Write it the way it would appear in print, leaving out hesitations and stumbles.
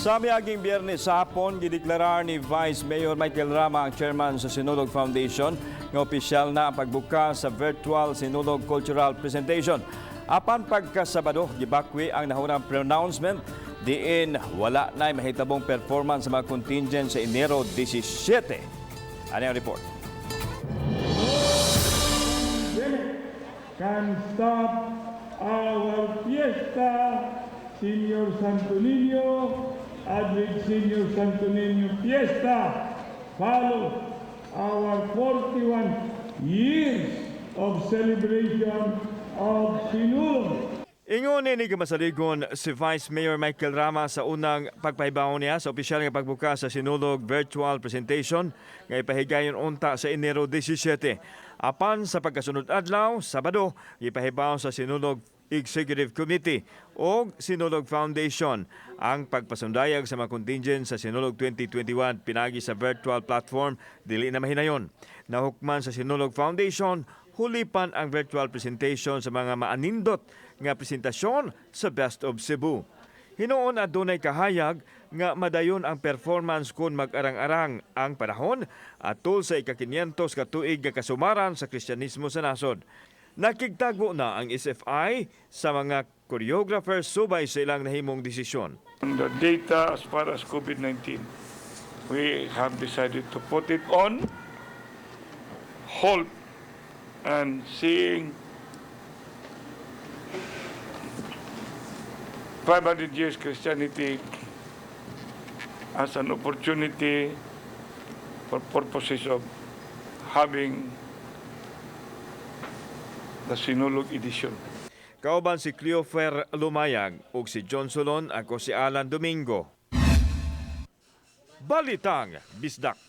Sa miaging Biyernes sa hapon, gideklarar ni Vice Mayor Michael Rama, ang chairman sa Sinulog Foundation, nga opisyal na ang pagbuka sa virtual Sinulog Cultural Presentation. Apan pagkasabado, gibakwi ang nahunang pronouncement diin wala na mahitabong performance sa mga contingent sa Enero 17. Ano ang report? Can stop our fiesta, Senior Santo Niño, Advent Senior Santo Niño Fiesta, follow our 41 years of celebration of Sinulog. Ingon ni kamasaligon si Vice Mayor Michael Rama sa unang pagpahibaw niya sa opisyal nga pagbuka sa Sinulog Virtual Presentation nga ipahigayon unta sa Enero 17. Apan sa pagkasunod adlaw, Sabado, ipahibaw sa Sinulog Executive Committee o Sinulog Foundation ang pagpasundayag sa mga contingent sa Sinulog 2021 pinagi sa virtual platform dili na mahinayon. Nahukman sa Sinulog Foundation, hulipan ang virtual presentation sa mga maanindot nga presentasyon sa Best of Cebu. Hinuon adunay kahayag nga madayon ang performance kung mag-arang-arang ang panahon atol sa ika-500 ka tuig nga kasumaran sa Kristyanismo sa nasod. Nakigtagbo na ang SFI sa mga choreographers subay sa ilang nahimong desisyon. On the data as far as COVID-19, we have decided to put it on hold and seeing 500 years Christianity as an opportunity for purposes of having the Sinulog edition. Kauban si Cleofer Lumayag ug si John Solon, ako si Alan Domingo. Balitang Bisdak.